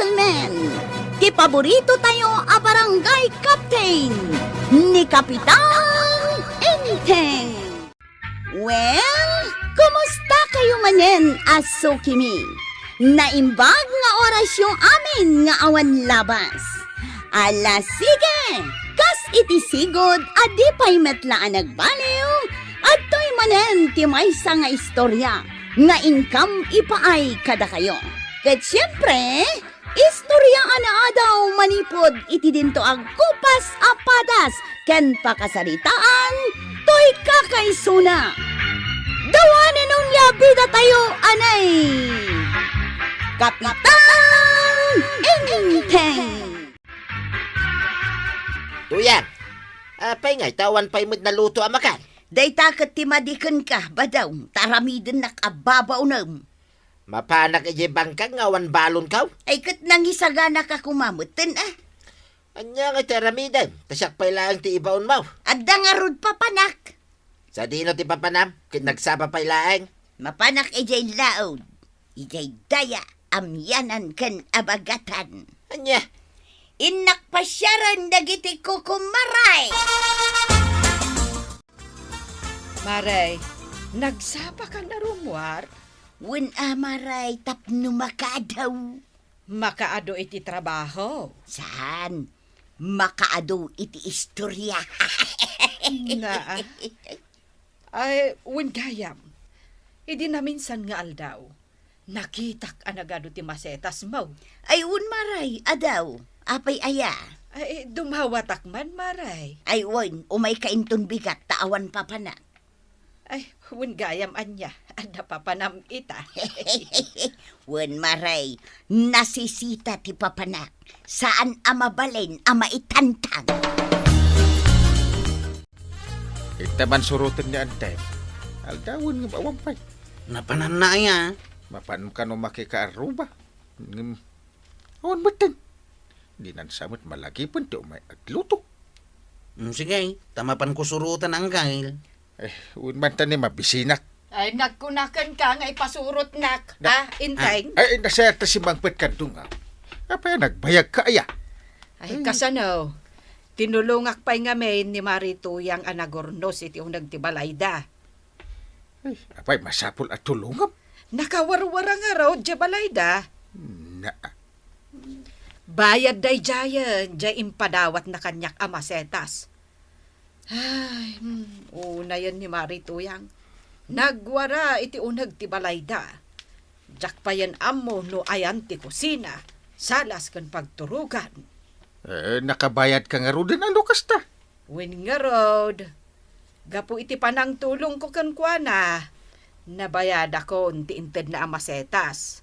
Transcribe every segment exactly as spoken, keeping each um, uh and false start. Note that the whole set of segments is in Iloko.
Gentlemen, ti paborito tayo a barangay captain, ni Kapitan Enteng. Well, kumusta kayo manen a sukimi? Naimbag nga orasyo amin nga awan labas. Ala, sige! Kas iti sigud a di pay met la a nagbaliw, adtoy manen ti maysa nga istorya nga inkam ipaay kadakayo. Ket siempre, istorya a naadaw manipud iti dinto a gupas a padas ken pakasaritaan toy kakaisuna. Dawanen onia bida tayo, anay! Kapitan Enteng! Tuyang, apay ngay ta awan pay met naluto a makan? Dayta ket ti madi kenka, Badaw, ta aramidennak a babaonem. Mapanak idiay bangkag nga awan balonkaw? Ay, ket nangisaganaka koma metten, a. Ania ngay ti aramidem? Ta siak pay laeng ti ibaonmo. Adda ngarud papanak. Sadino ti papanam? Ket nagsapa pay laeng? Mapanak idiay laod, idiay daya, amianan ken abagatan. Ania? Innak pasiaren dagiti kukumaray. Maray, nagsapa ka na rummuar? Wen a, Maray, tapno makaadaw. Makaadu iti trabaho? Saan. Makaadu iti istorya. Naa. Ay, wen gayam. Idi naminsan nga aldaw, nakitak a nagadu ti masetasmo. Ay, wen, Maray, adaw. Apay aya? Ay, dumawatak man, Maray. Ay, wen, umayka inton bigat ta awan papanak. Ay, wen gayam ania, adda papanam ita. Wen, Maray, nasisita ti papanak. Saan a mabalin a maitantang. Ita man suroten ni Antay. Aldawen nga awan pay. Napananna aya? Mapan kano makikaarruba. Ngem, awan metten. Dinan sa met malagipen ti umay agluto. Mm, sige, ta mapan ko suroten, Anggail. Eh, wen man ta ni mabisinak. Ay, nagkunaken ka nga ipasurotnak, Da- ah, Inteng? Ay, nasayat ta si Mangpet kadunga. Apay, nagbayag ka aya? Ay, kasano? Tinulongak pay ngamin ni Mari Tuyang a nagurnos iti uneg ti balayda. Ay, apay, masapul a tulongam. Nakawarwara ngarud diay balayda. Na. Bayad daydiayen, diay impadawatna kaniak a masetas. Ay, hmm, unayen ni Mari Tuyang. Nagwara iti uneg ti balayda. Diak payen ammo no ayan ti kusina, salas ken pagturogan. Eh, nakabayad ka ngaruden a no kasta? Wen ngarud, gapu iti panangtulongko kenkuana, nabayadakon ti intedna a masetas.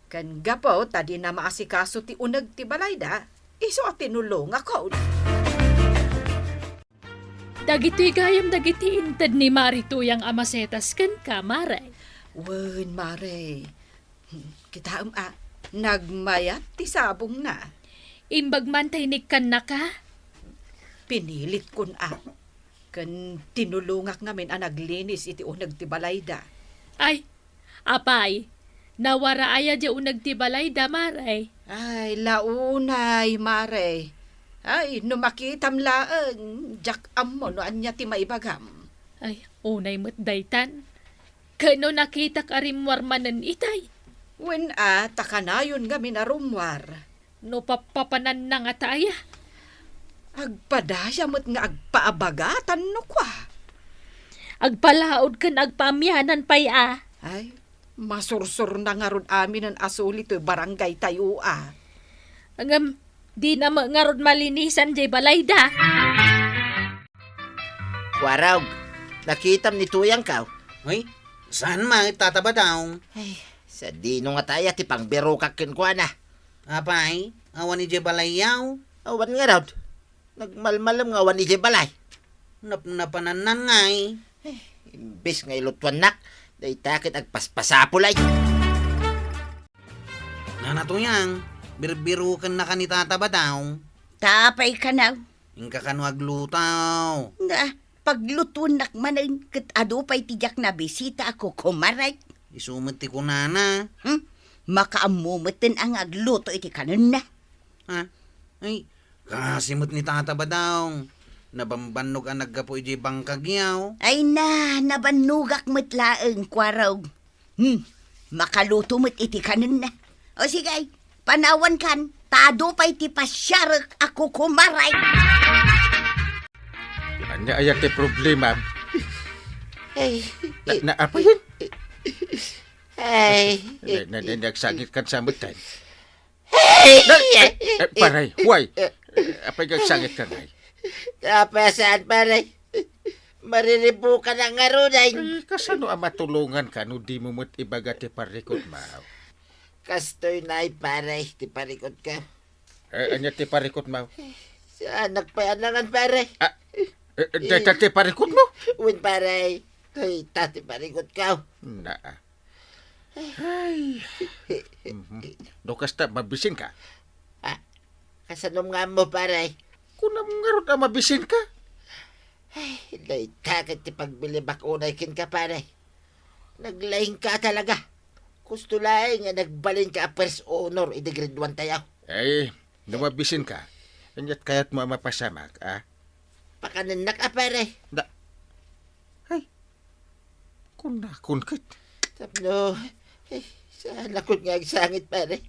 Ken gapu ta dina maasikaso ti uneg ti balayda, isu a tinulongakon. Dagitoy gayam dagiti inted ni Mari Tuyang a masetas kenka, Mare. Wen, Mare. Kitaem a, nagmayat ti sabongna. Imbag man ta inikkannaka? Pinilitkon a. Ken tinulongak ngamin a naglinis iti uneg ti balayda. Ay, apay, nawara aya diay uneg ti balayda, Mare? Ay, launay, Mare. Ay, no makitam laeng, diak ammo no ania ti maibagam. Ay, unay met daytan. Ken no nakitak a rimmuar manen itay? Wen a, ta kanayon ngamin a rummuar. No pappapananna ngata aya? Agpadaya met nga agpaabagatan no kua. Agpalaod ken agpaamianan pay a. Ay, masursurna ngarud aminen a suli toy barangay tayo a. Ngem, dina met ngarud malinisan diay balayda. Warog, nakitam ni Tuyangkaw? Ay, saan met, Tata Badaw? Ay, sadino ngata aya ti pangbirokak kenkuana? Apay, awan idiay balayyo? Awan ngarud. Nagmalmalem nga awan idiay balay. Napnapanannan ngay. Ay, imbes nga ilutuannak, dayta ket agpaspasapul ay. Nana Tuyang, birbirokennaka ni Tata Badaw. Ta apay kano? Inka kano agluto. Na, paglutuennak manen, ket adu pay ti diak nabisita a kukumarek. Isu met ti kunana. Hmm? Makaammo metten a nga agluto iti kanenna. Ha? Ay, kasi met ni Tata Badong. Nabambannog a naggapu idiay bangkagyo. Ay na, nabannogak met laeng, Kuarog. Hmm, makaluto met iti kanenna. O sige, panawankan, ta adu pay ti pasiarek a kukumaray. Ania aya ti problema? Ay, na, na, apa yun? Ay, na, na, na, nagsangit ka sa mutan. Ay! Na, eh, eh, paray, why? Apay gagsangit ka ngay? Kapasan, paray. Mariribukan nga ngarud ay. Ay, kasano a matulongan ka no di mo met ibaga ti parikut mo? Kastoy na ay, paray, ti parikut ka. Eh, ania ti parikut mo? Sa anak pa anangan, paray. Ah, eh, eh, dayta ti parikut mo? Wen, paray. Dayta ti parikut ka. Na. Ay. Mhm. No kasta, mabisin ka? Ah, kasanom nga ammo, paray? Kunam ngarud a mabisin ka? Ay, dayta ket ti pagbilibak unay kenka, paray. Naglaing ka talaga. Gusto laeng nga nagbalin ka a first honor idi grade one tayo. Ay, no mabisin ka, ania't kayat mo a mapasamak, ah? Pakanennak a, paray. Da-, ay, kunakon ket. Tapno, eh, saan ako nga agsangit, paray?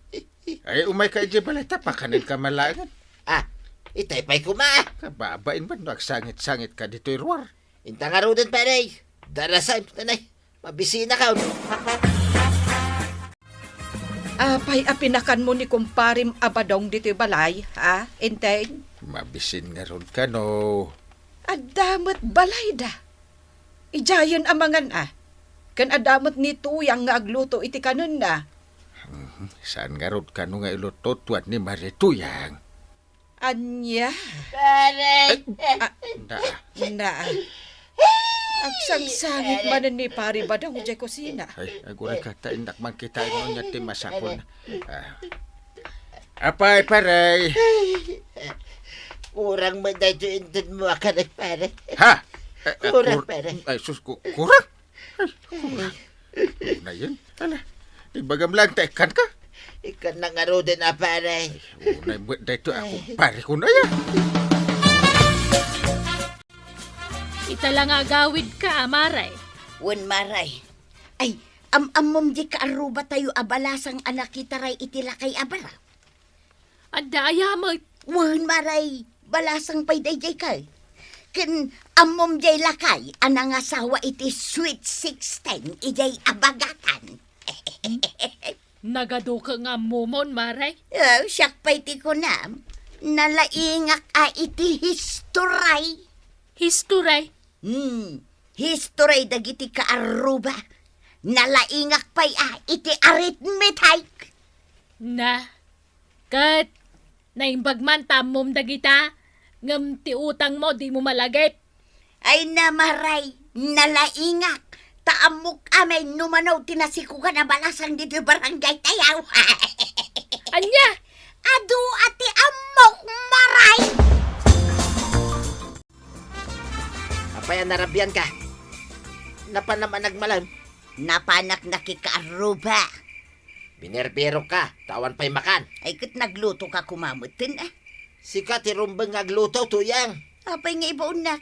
Ay, umay ka idiay balay ta, pakanen ka malaengan. Ah, itay pay kuma. Kababain man no agsangit-sangit ka ditoy ruar. Inta ngaruden, paray. Darasam, tanay. Mabisina ka. Apay a pinakanmo ni kumparem a Badong ditoy balay, ha, Enteng? Mabisin ngarud kano. Adda met balayda. Idiayen a mangan a. Ken adda met ni Tuyang nga agluto iti kanenna. Mhm, saan ngarud kano nga iluto tuan ni Mari Tuyang? Ania? Pare! Ay, ah, na. Na. Agsangsangit manen ni Pare Badong idiay kusina. Ay, aguray ka, ta innak man kita ino niya ti masapul. Ah. Apay, pare. Kurang man daytoy inted mo, akar, pare. Ha? Eh, eh, Kurang, kur-, pare. Ay, sus, ku-, kurang? Ay, kurang. Una yun. Ala, ibagam lang, ta ikkan ka? Ikkan na ngaruden a, pare. Ay, una, daytoy ako, pare ko na yan. Ita la nga agawid ka, Maray. Wen, Maray. Ay, am-ammom di kaarruba tayo a balasang a nakitaray iti lakay a barang? Adda aya met? Wen, Maray, balasang pay daydiay kay. Ken ammom diay lakay a nangasawa iti Sweet Sixteen idiay Abagatan. Nagaduka nga ammomon, Maray? Oh, siak pay ti kunam. Nalaingak a iti history. History? Hmm, history dagiti kaarruba. Nalaingak pay a iti arithmetic. Na, ket naimbag man ta ammom dagita, ngem ti utangmo dimo malagip. Ay, na, Maray, nalaingak. Ta ammok amay no mano ti nasikugan a balasang ditoy barangay tayaw. Ania? Adu a ti ammok, Maray! Apay a narabian ka? Napanam a nagmalam? Napanak nakikaarruba. Binerbero ka, ta awan pay makan. Ay, ket nagluto ka kumametten, eh. Sika ti rumbeng nga agluto, Tuyang. Apay nga ibaonna?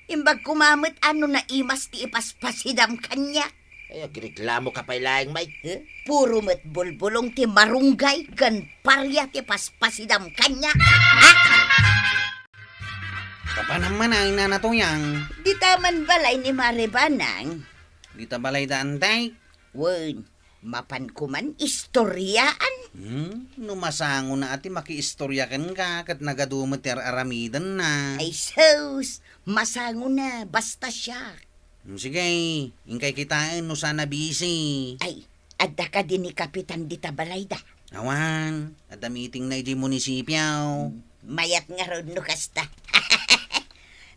Imbag kumamet a no naimas ti ipaspasidam kaniak. Ay, agreklamo ka pay laeng, Mike. Eh? Puro met bulbulong ti marunggay ken paria ti paspasidam kaniak. Ha? Papanam man ay, Nana Tuyang? Dita man balay ni Mare Banang. Dita balay da, antay? Wen, mapan ko man istoriaan. Hmm? No masango na a ti makiistoria kenka, ket nagadu met ti ar-aramidenna. Ay, sus! Masango na, basta siak. Hmm, sige, inkay kitaen no saan a bisi. Ay, adda kadi ni Kapitan dita balayda? Awan, adda meeting na idiay munisipyo. Hmm, mayat ngarud no kasta.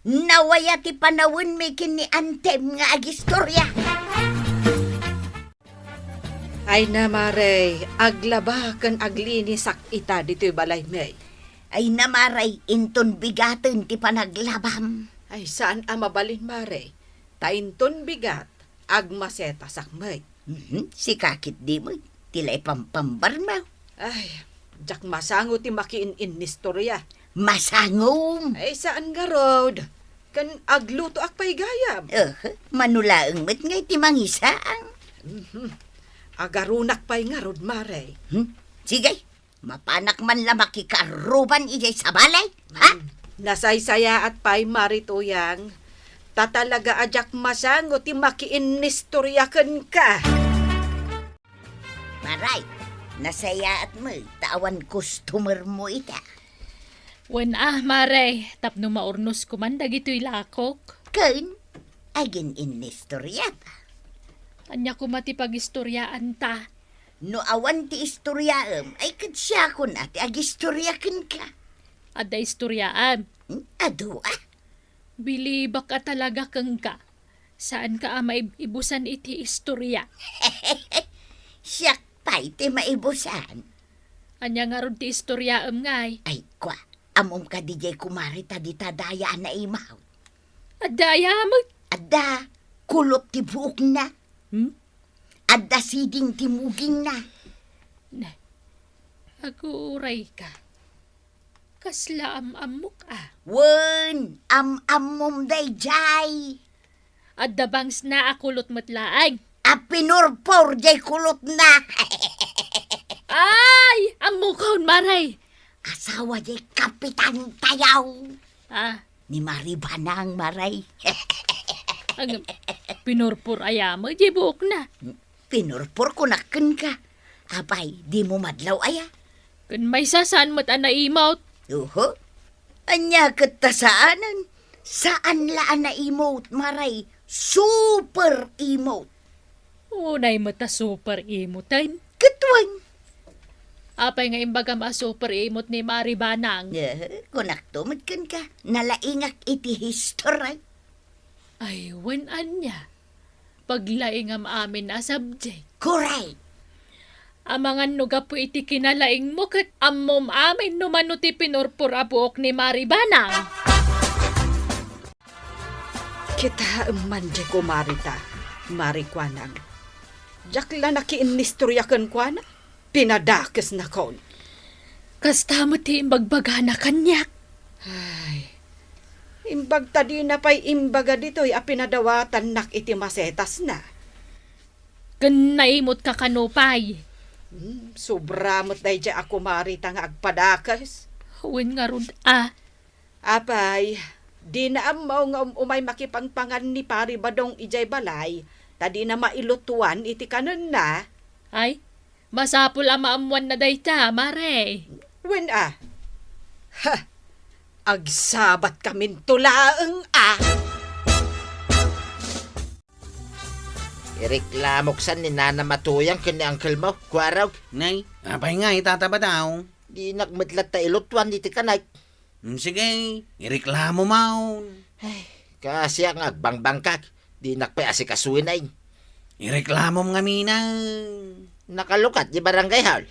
Nawaya ti panawenmi ken ni Antem nga agistoria. Ay na, Mare, aglaba ken aglinisak ita ditoy balaymi. Ay na, Mare, inton bigaten ti panaglabam. Ay, saan a mabalin, Mare. Ta inton bigat, agmasetasak met. Mhm, sika ketdi met. ti la ipampambarmaw. Ay, diak masango ti makiin-innistoria. Masangom! Ay, saan ngarud. Ken aglutoak pay gayam. Eh, mano laeng met ngay ti mangisang. Mhm. Agarunak pay ngarud, Mare. Hmm? Sige, mapanak man la makikaruban idiay sabali, ha? Hmm. Nasaysayaat pay, Mare Tuyang. Ta talaga a diak masango ti makiinnistoria kenka. Maray, nasayaat met ta awan customer mo ita. Wen a, Maray, tapno maurnosko man dagitoy lakok. Ken, agin-innistoriata. Ania koma ti pagistoriaanta? No awan ti istoriaem, ay ket siakon a ti agistoria kenka. Adda istoriaam? Hmm, adu a. Bilibak a talaga kenka. Saanka a maib-ibusan iti istoria. Siak pay ti maibusan. Ania ngarud ti istoriaem ngay? Ay, kua, ammom kadi diay kumare ta dita daya a naimawt? Adda aya met? Adda, kulot ti buokna. Hmm? Adda siding ti mugingna. Ne, aguray ka. Kasla am-ammok a. Wen, am-ammom daydiay. Adda bangsna a kulot met laeng. A pinurpor diay kulotna. Ay, ammokon, Maray. Asawa diay kapitan tayaw. Ah. Ni Mari Banang, Maray. Ang pinurpor aya met diay buokna. Pinurpor kunak kenka. Apay, dimo madlaw aya? Ken maysa saan met a naimawt. Uho. Ania ket ta saanen? Saan la a naimawt, Maray. Super imawt. Unay met a super imoten. Ket wen. Apay nga imbagam a super imot ni Mari Banang? Eh, kunakto met kenka. Nalaingak iti history. Ay, wen ania? Paglaingam amin a subject. Correct! Amangan no gapu iti kinalaingmo ket ammom amin no mano ti pinurpor a buok ni Mari Banang. Kitaem man diay kumareta, Mari Kuanang. Diak la nakiinnistorya kenkuana. Pinadakesnakon. Kasta met ti imbagbagana kaniak. Ay, imbag ta dina pay imbaga ditoy a pinadawatannak iti masetasna. Ken naimotka kano pay? Hmm, sobra met daydiay a kumareta nga agpadakes. Wen ngarud a. Apay, dina ammo nga um-umay makipangpangan ni Pari Badong idiay balay, ta dina mailutuan iti kanenna. Ay, masapul a maammuanna dayta, Mare. Wen a. Ha! Agsabatkaminto laeng a. Ireklamok san ni Nanam a Tuyang ken ni Uncle mo, Kuarog. Nay, apay ngay, Tata Badaw? Dinak met latta ilutuan iti kanek. Mm, sige, ireklamo maon. Ay, kasiak nga agbangbangkak. Dinak pay asikasuen ay. Ireklamom ngamin a. Nakalukat di barangay hall.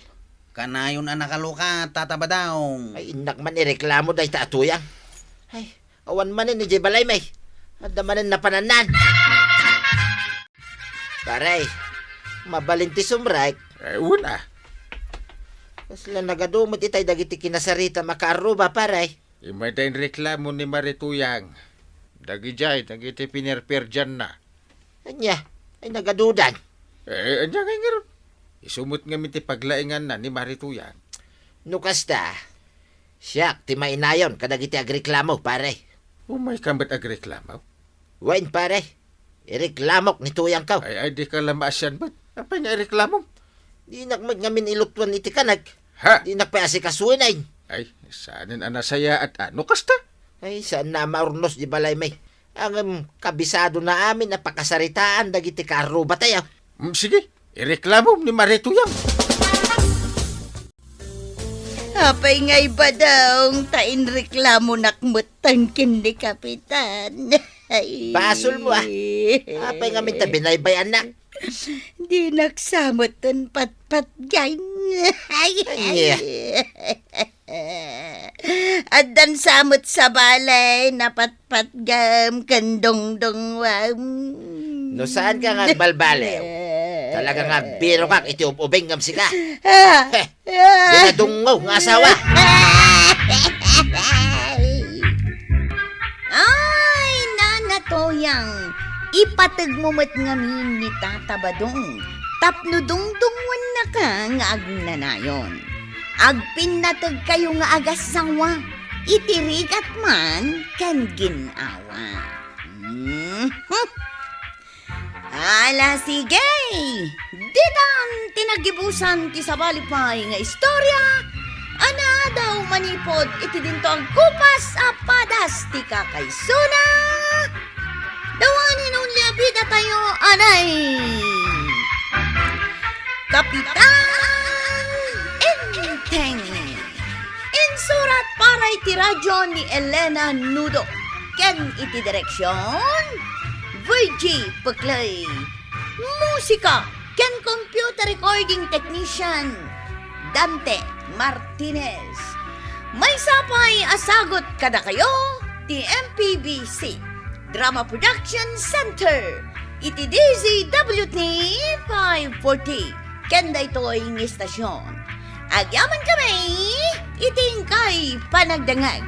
Kanayon a nakalukat, Tata Badaw. Ay, innak man ireklamo dayta a Tuyang. Ay, awan manen idiay balay, may. Adda manen napanannan. Pare, mabalin ti sumrek. Eh, una. Kasla nagadu met itay dagiti kinasarita makaarruba, pare. Immay ta inreklamo ni Mari Tuyang. Dagidiay, dagiti pinerperdianna. Ania? Ay, nagadudan. Eh, ania ngay ngarud? Isu met ngamin ti paglainganna ni Mari Tuyang. No kasta, siak ti mainayon kadagiti agreklamo, pare. Umayka met agreklamo? Wen, pare. Ireklamok ni Tuyangko. Ay, ay, dika la maasian met. Apay nga ireklamom? Dinak met ngamin ilutuan iti kanek. Ha? Dinak pay asikasuen ay. Ay, saanen a nasayaat a. No kasta? Ay, saan na maurnos di balay may. Ngem kabisadona amin a pakasaritaan dagiti kaarrubatayo. Mm, sige, ireklamom ni Mari Tuyang. Apay ngay, Badong, ta inreklamonak metten ken ni Kapitan. Ay. Basolmo a. Apay ngamin ta binaybay-annak? Dinak sa metten patpatgen. Ay, ay. Ania? Addan sa met sa balay, napatpatgam ken dungdungwam. No saanka nga agbalbaliw, Talaga nga birokak iti ub-ubing ngem sika. Ah, Heh, ah. Dinadungaw nga asawa. Ay, Nana Toyang, ipateg mo met ngamin ni Tata Badong tapno dungdungwennaka nga agnanayon. Agpinnategkayo nga agasawa iti rigat man ken gin-awa. Mhm. Ala, sige! Ditan ti nagibusan ti sabali pay nga istorya a naadaw manipud iti dinto agkupas a padas ti kakaisuna. The one and only a bidatayo, anay! Kapitan Enteng. Insurat para iti radyo ni Elena Nudo ken iti direksyon, Virgie Peclay. Musika ken computer recording technician, Dante Martinez. Maysa pay a sagut kadakayo ti M P B C Drama Production Center iti D Z W T five forty ken daytoy nga istasyon. Agyaman kami iti inkay panagdengngeg.